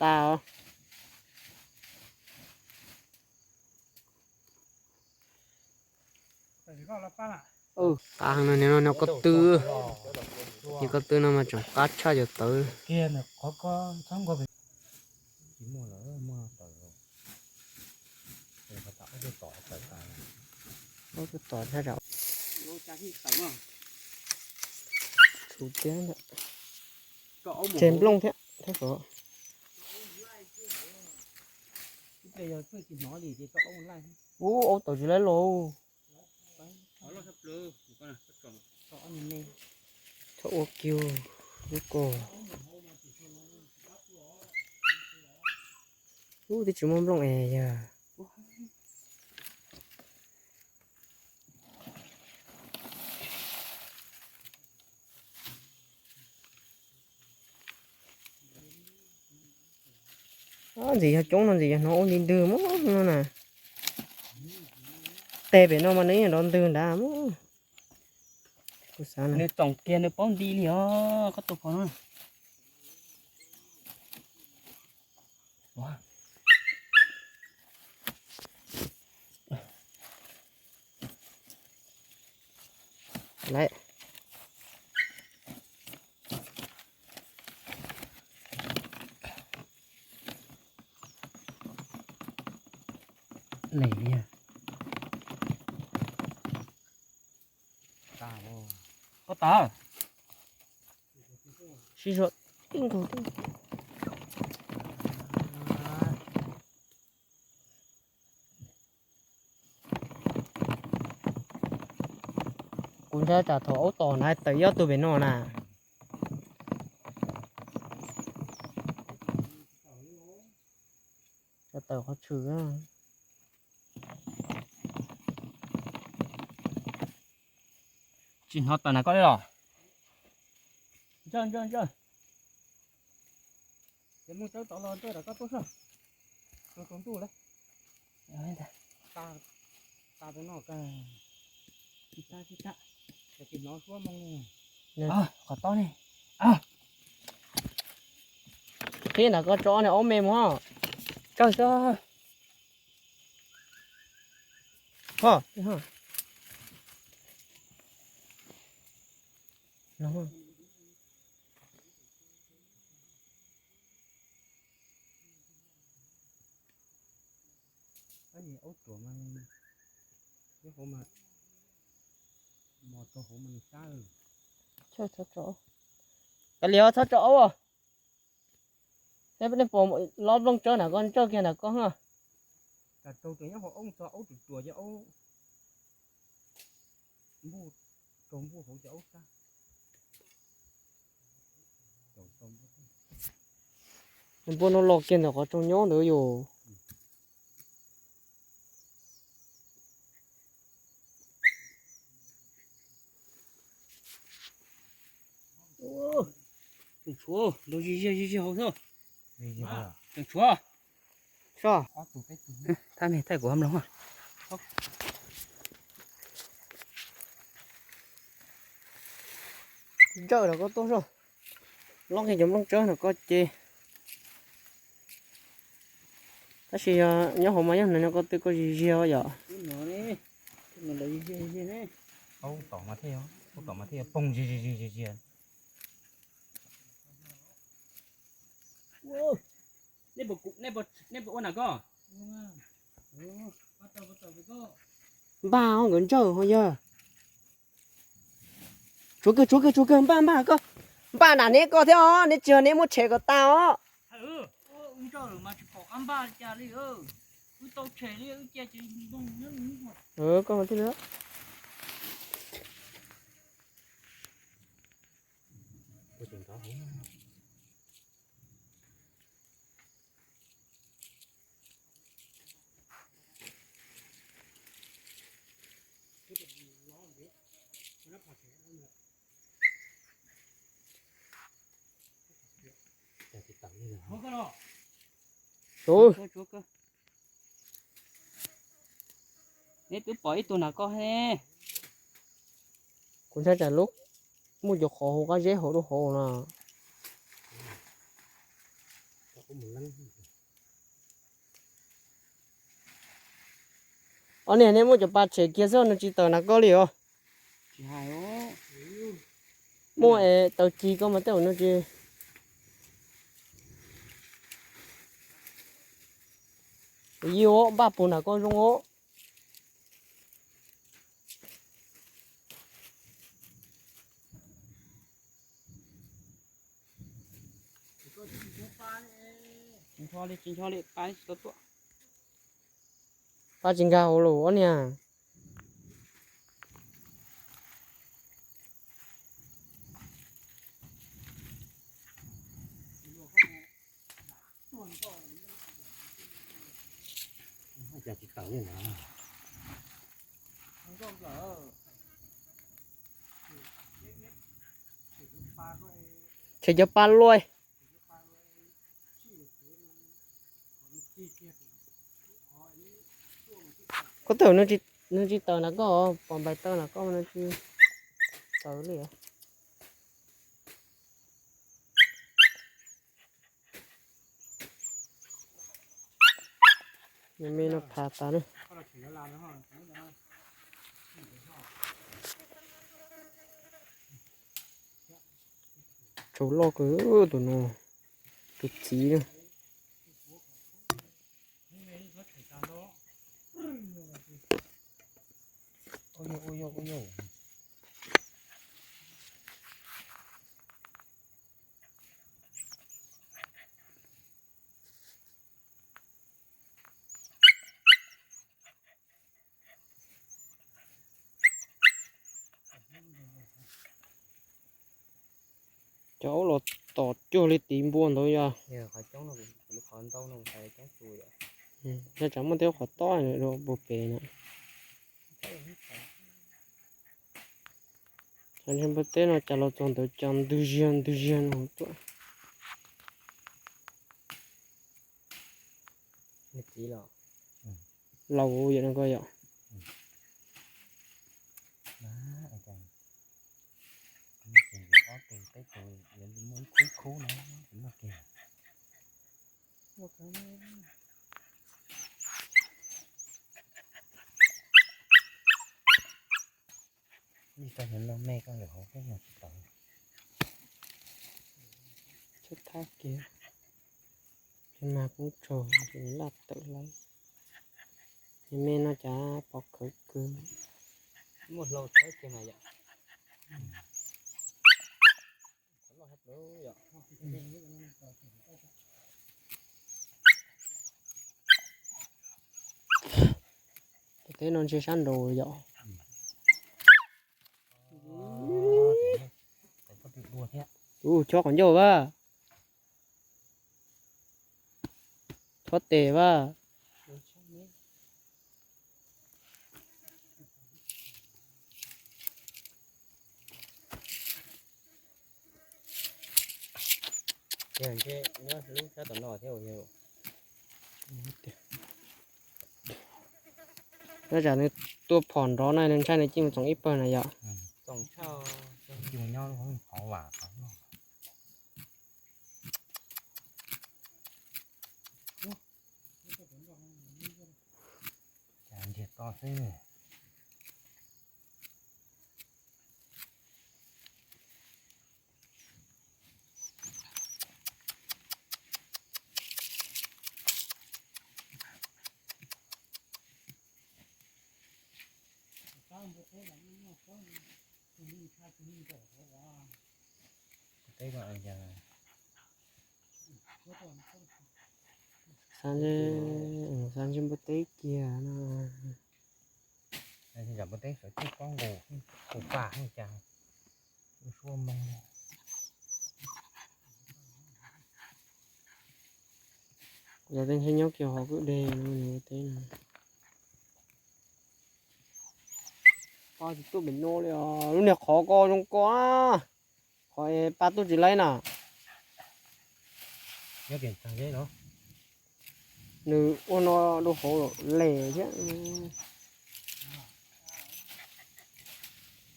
tas os. Qab no, no ko tw, ces ko tw no mas tseem qab tshaj cov tawv. Tshem nplooj thiab thiab ko. Ub, aub tau tsis laib los. Txhob ua kiag lub ko. Ub, twb tsis muaj nplooj es yog. Ntxim yog coob no ntxim yog hnov ua nti ntwg mog no na. Teg pem no mas nws yeej nrov ntwg nrad mog. Kuv xav nws txoom kiag nws paub nti li os, koj tus phom no. Lawm. Lem li. Koj tawm. Sib zog tib nkaug tib. Kuv ntshai tsam thaum aub tom na tawm ib ob tug pem no na. Tawm qhov tshwm. Tsis hnov tawm na koj li los? Ntsawj, ntsawj, ntsawj. Ces mus tsawb tod los ntsawj rau koj tuaj soj. Tus tus ntuj lawm. Tas tus no kawg. Tsis tas, tsis tas. Ces tsis hnov suab moo li. Qhov tob ne. Qhib ntawm koj tso ne, aub me mus. Tsawg xwb. Aub ruam mas nyob hauv mas, mos rau hauv mas nws sab. Txhob tso, kav liam txhob tso aub. Nej pom lob nplooj tsawb ntawm ko ntsawj kiag ntawm ko. Kas raug tseem nyob hauv aub txog aub ruam ruam ces aub npuj, raug npuj hauv ces aub sab. Npuaj no los kiag ntawm qhov tsaus nyob ntawd yus. Tseem tshuav, nrau zig zig zig zig hauv xwb. Tseem tshuav. Soj. Thaj me thaij kuv hab mloog. Ntsawj rau koj tuaj soj. Lob kiag cov nplooj tsawb no koj ces. Tab sis yog nyob hauv mas nyob no ko tw ko zig zig yom. Aub tom mas thiaj, aub tom mas thiaj poog zig zig zig zig. Nej puas ua na koj? Npaj ho nkawd ntsawj ho yog. Tshuav kawg, tshuav kawg, tshuav kawg, npaj npaj koj. Npaj nram neb koj thiab os, neb tsis yog neb muab tshem kom tas os. Koj thiaj li. Tus, neb twb pom ib tug nram koj ne. Kuv ntshai tsam lub muaj cov qhov hauv qab zeb hauv lub hauv na. Ob niag nej muab cov pa tshem kiag xwb, nws tsis tawm nram koj li os. Muaj es taws ci koj mas tej zaum nws tsis, yij npaj puag nram koj zoo os. Pa tsis nkag hauv los ob niag. Tshem cov pa luaj. Koj tawm, nws tsis tawm nram koj, pom npais taw nram koj mas nws tsis tawm li. Nws me no phav tas na. Tsaus loj kawg tus no, tus txiv na. Cov aub los tom cuag li tiv npua ntawd yog. Yog tsam muaj tej qhov tob rau puag pem no. Cov ntshe npua teb no cas los txog ntawd cas ntug ziag ntug ziag no tuaj. Laus yam no koj yom. Ob tug peb tug yuav muaj ib khub ib khub no, muaj kiag. Ib tug no me koj lawm hauv peb no tsis tau. Txhob thab kiag, ces mas kuv tsaug ces laj tawm lawm. Ces me no cas pom khawv kawg. Muaj hlau txhawb kiag mas yom. Tus teb no ntshe sab nraud yom. Ub, chob qhov ncauj vaj. Chob tes vaj. Nyob lub sab tom no thiab. Nyob tsam nws tuaj phom nrov na, nws ntshai nws cia mus txoom ib pawg na yom. Cia mus nyob qhov vam qhov no. Cas ntiag to xwb. Xav ntsib npua teb kiag no. Npua teb sawv tsees pob nkaus, tus pas cas suab moo. Kuv cov teb ntshe nyob kiag hauv kwj deg no npua teb no. Pab tsis tuaj pem no li os, lub niag qhov ko zoo ko na. Qhov pab tuaj tsis laib na. Nws ua no rau hauv lawm thiab.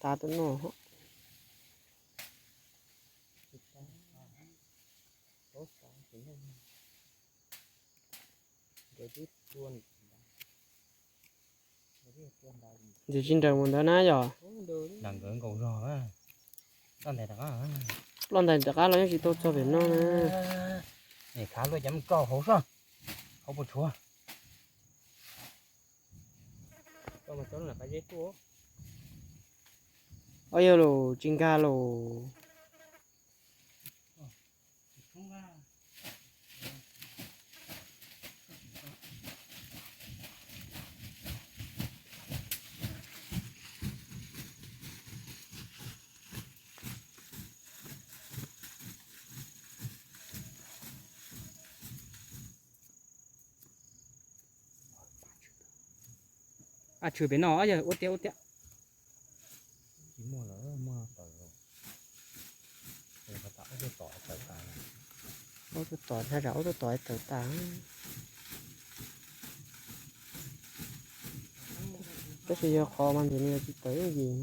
Tav tus no. Ntxim tsis nrawm mus ntawd na yom. Nram nkawd nkaus zog, ploj ntais rov qab, ploj ntais rov qab los yeej tsis tau txog pem no na. Nim khav luaj cov me kauj hauv soj, hauv puas tshuav. Ob yawg los tsis nkag los. A, tshwm pem no, ua tiag ua tiag. Tsis muaj lawm, muaj tawm lawm. Ua tau tom, ua tau tom, ua tau tom, ua tau tom tawm tas. Tab sis yog qhov mas nws tsis tawm yooj yim,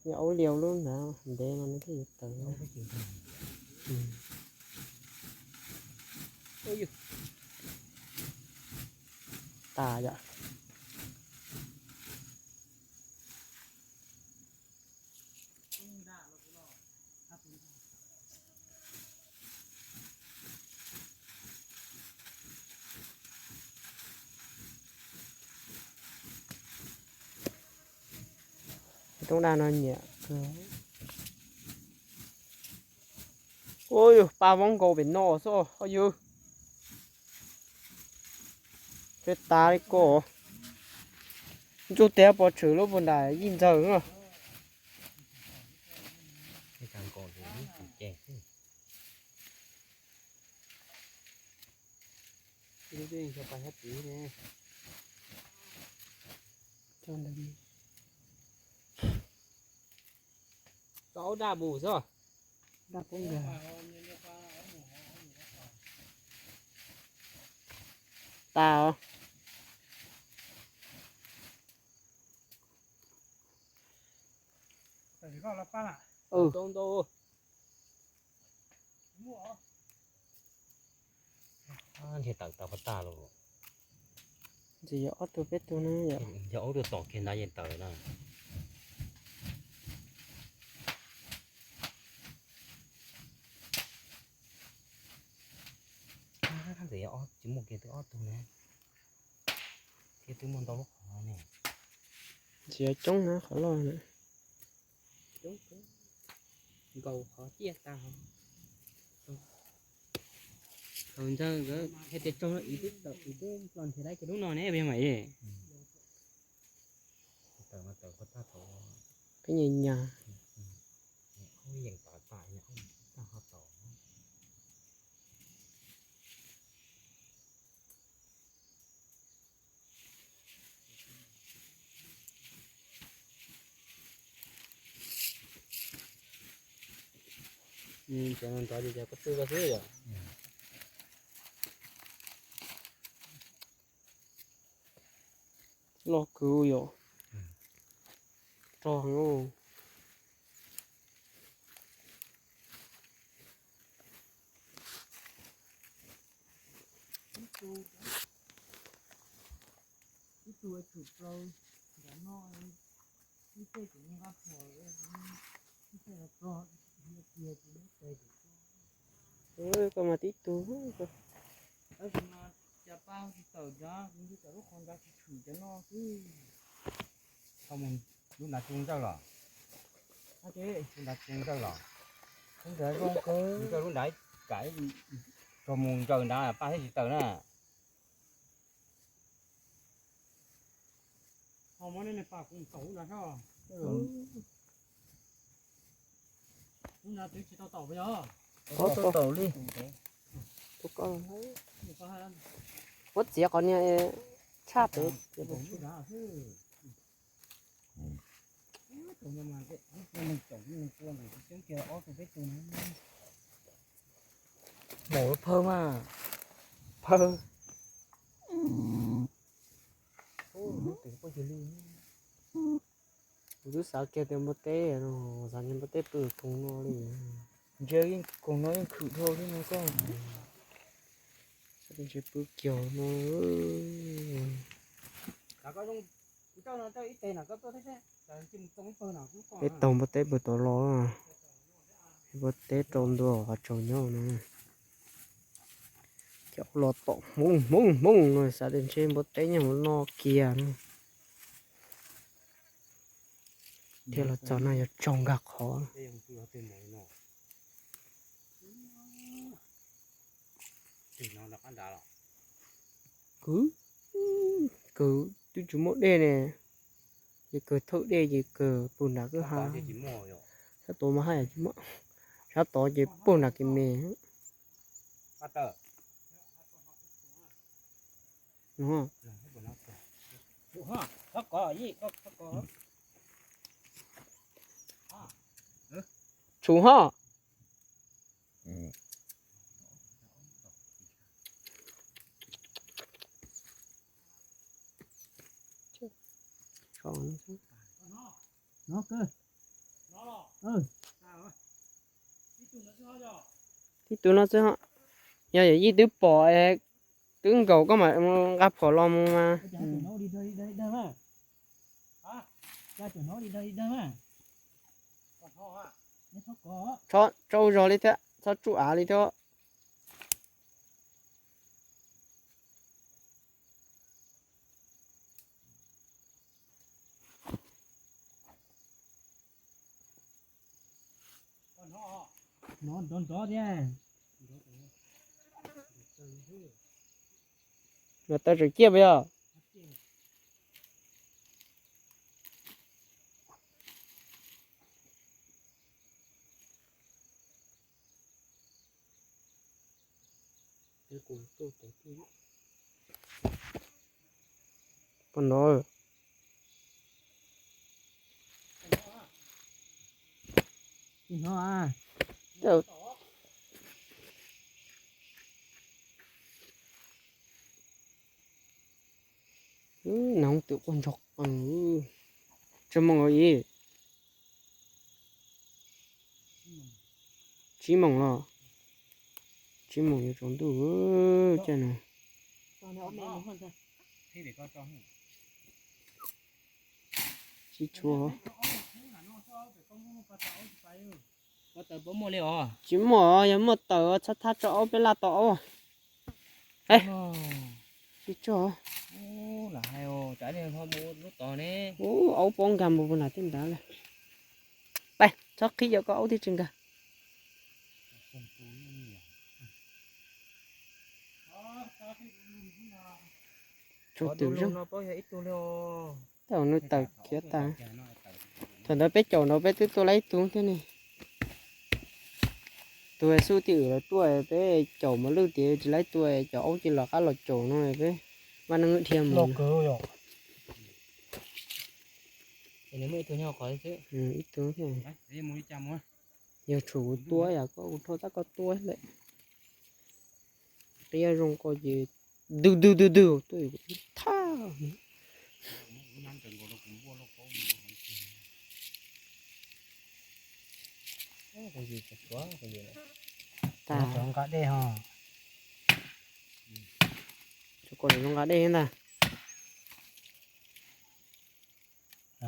yog aub liau lub nrad ntev no nws thiaj yuav tawm. Tas yom. Roob daj no nyiam kawg. Ua yus pa voob nkaus pem no xwb os yus. Peb tas li ko. Ntsuj teb pov tshwm lub puag nram yij ntxawg na. Tau aub daj mus xwb. Tas os. Ntshe tawm tau pov tag los. Ntxim yog ob tug peb tug na yom. Yog ob tug tom kiag ntawd yeej tawm na. Ntxim yog tsis muaj kiag twb ob tug na. Thiab twb muaj ntau lub qhov ne. Ntxim yog coob na qhov loj na. Nkaus qhov ciaj tas. Thaum ntawd nkawd hais tias tsaug no, ib twb tawm, ib twb ploj nthi lawm kiag lub no ne, peb mam li. Peb nyas nyas. Cov no nrov ces cov koj txwj koj xwb yom. Loj kawg yom. Rog heev. Koj mas tib tug. Tab sis mas cas pab tsis tawm nrad, kuv ntshe tawm lub qhov nrad tsis tshwm cov no xwb. Tau mus lub nrad tsis ntawj los? Lub nrad tsis ntawj los? Lub nrad zoo kawg. Ntawj lub nrad kam tso mus ntsaws nrad pab thiaj tsis tawm na. Ho muab nej pab kuv ntaus lub nrad soj. Lub nrad twb tsis tau taum yog? Tau taum li. Muab txiav qhov niag tshaj pem. Maum lub phawj mas. Phawj. Kuv twb xav kiag tias npua teb no, xav kiag npua teb pw koog no li. Ntsia koog no yeej khwm dhau li no koj. Ntshe pw kiag no. Peb taug npua teb pw tod los, npua teb rau ntua qhov tsaus nyob no. Cov los tom hmoov hmoov hmoov no xav tias ntshe npua teb nyob hauv no kiag no. Thiaj los txog no yog tsaug nkag qhov. Kwv, kwv twb tsis muaj dej ne, ces kawg thawj dej ces kawg pug nram kwj ha. Sab tod mas haj yam tsis muaj, sab tod ces pug nram kev me. Tsum ho. Tib tug no xwb, yog yawm yij twb pom, twb nkaum koj mam nqa phom los mus mas. Tso, tso zog li thiab, txhob tsuj av li thiab. Los tau tseem ciaj puas yog? Pom no. Nag hoob twm quaj ntsog qees. Tsawg moos ib? Tsib moos los? Tsib moos yuav tsaus ntuj caij no. Tsib tshuab. Tsis muaj, yog muaj tawm txhob thab tso aub peb laj tau aub. Tsib tshuab. Ub, aub pob nkag mus puag nram tej nrad lawm. Pais, txhob qhib cov koj aub thiaj tsis nkag. Tsaus twm zog. Tej zaum nws tawm khiav tas. Thaum ntawd peb caum nraud peb twb tua lawm ib tug thiab ne. Tus xub tim lawv tuaj peb caum mos lwj tias tsis lawv tua, cov aub cia li rov qab los caum no peb vaj neej dhia mus. Ib tug thiab. Yog tshuav kuv tua yam koj kuv rho tab koj tua lawm. Qia zoo ko ces dwg dwg dwg dwg tuaj thaj. Tag. Nqa dej ho. Tsuas kom zoo nqa dej ntag.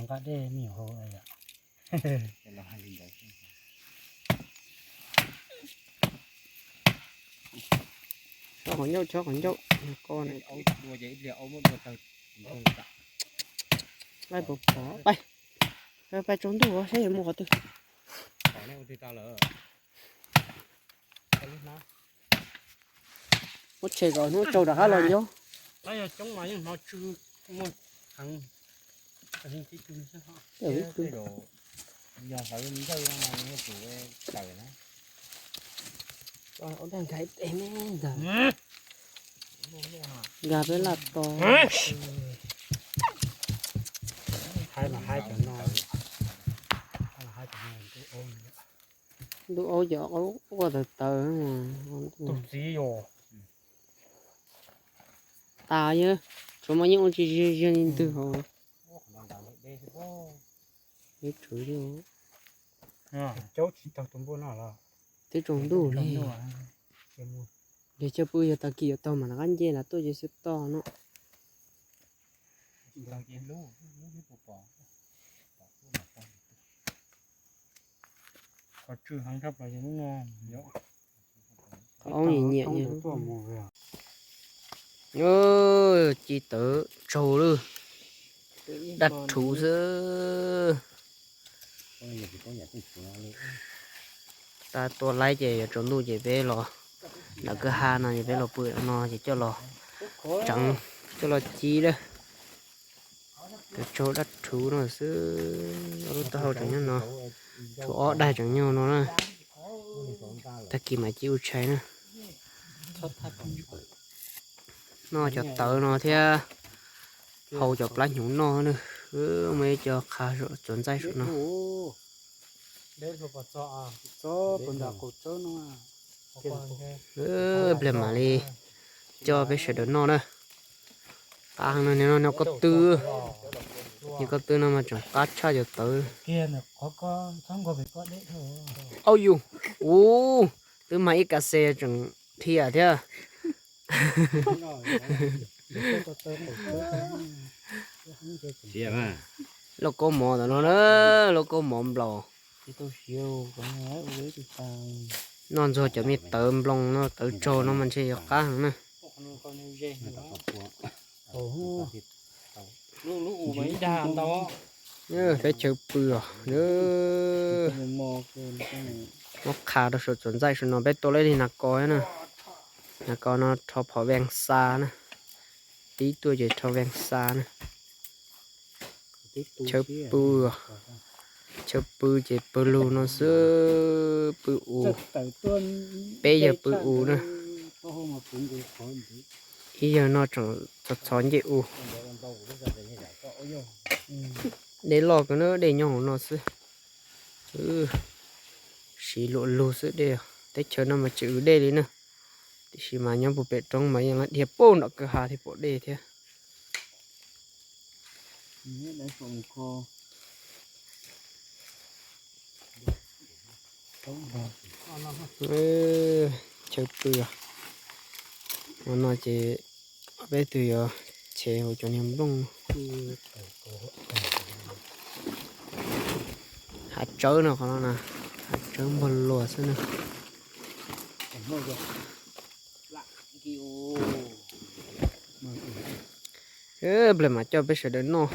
Nqa dej me nyuam hau. Chob qhov ncauj, chob qhov ncauj ko. Laij pov pov pais, pais tsaus ntuj saib yuav mus qhov twg. Muab tshem kom hnub tsaus rov qab los nyob. Ua dag nkag ib teg me ntag. Nkag peb laj tos. Ntuj aub ces aub quaj tawv tawv. Tas yog, tshuav mos nyooj ua tsis ziag ziag li ntwg hauv. Twb tsaus ntuj li. Ces mus. Ces coj pw yog tag kis yuav tau mas rov qab nce los tuaj ces xwb toj no. Qhov tsw heev tshaj plaws ces lub no. Qhov aub nyiam nyiam. Ci tawv tsaug lawm, daj rhuv xwb. Tag tua laib ces yuav tsaus ntuj ces peb los nram kwj ha no ces peb los pw no ces coj los tseev, coj los ci lawm. Cov tsaug daj rhuv no xwb, ob lub taub hau tseem nyob no, tshuav ob daig tseem nyob no na. Tag kis mam ci ua tshais na. Noj cov tawv no thiab hau cov plab hnyuv noj na. Muaj ib co qha txuas ntxaij saum no. Pliag mam li coj peb sawv daws noj na. Qab heev no, niag no niag ko tw, niag ko tw no mas tseem qab tshaj cov tawv. Au yus, ub, twb mag ib kas xes tseem dhia thiab. Lauj kaub mov ntawm no na, lauj kaub mov nplaum. Noj ntxuag cov me tawv nploos no, tawv tsaug no mas ntshe yuav qab heev na. Teb chaws pw os. Muab qha rau saum txuas ntxaij saum no, peb tua lawm li nas kos na. Nas kos no rho phom vees xa na. Tib tuaj ces rho vees xa na. Chaw pw, chaw pw ces pw lug no xwb, pw u. Peb yawg pw u na. Ib yawg no tseem txhov txhov ncej u. Dej loj kawg na, dej nyob hauv no xwb. Siv luam lug xwb dej, teb chaws no mas tsis ua dej li na. Tiam sis mas nyob puag pem roob mas yeej dhia puag nram kwj ha thiaj pom dej thiab. Chaw pw, ua no ces peb twb yuav chev hauv cov niag nplooj. Hav tsawb no, qhov no na, hav tsawb npog luas xwb na. Pliag mam coj peb sawv daws noj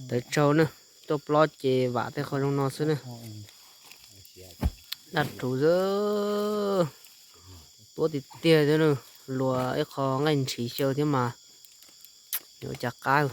tawv tsaug na. Tuaj plob ces vam tej qhov zoo no xwb na. Daj rhuv xwb. Tuab tiag tiag thiab na, luas ib qho nqaij ntshiv xyaw thiab mas yuav cas qab.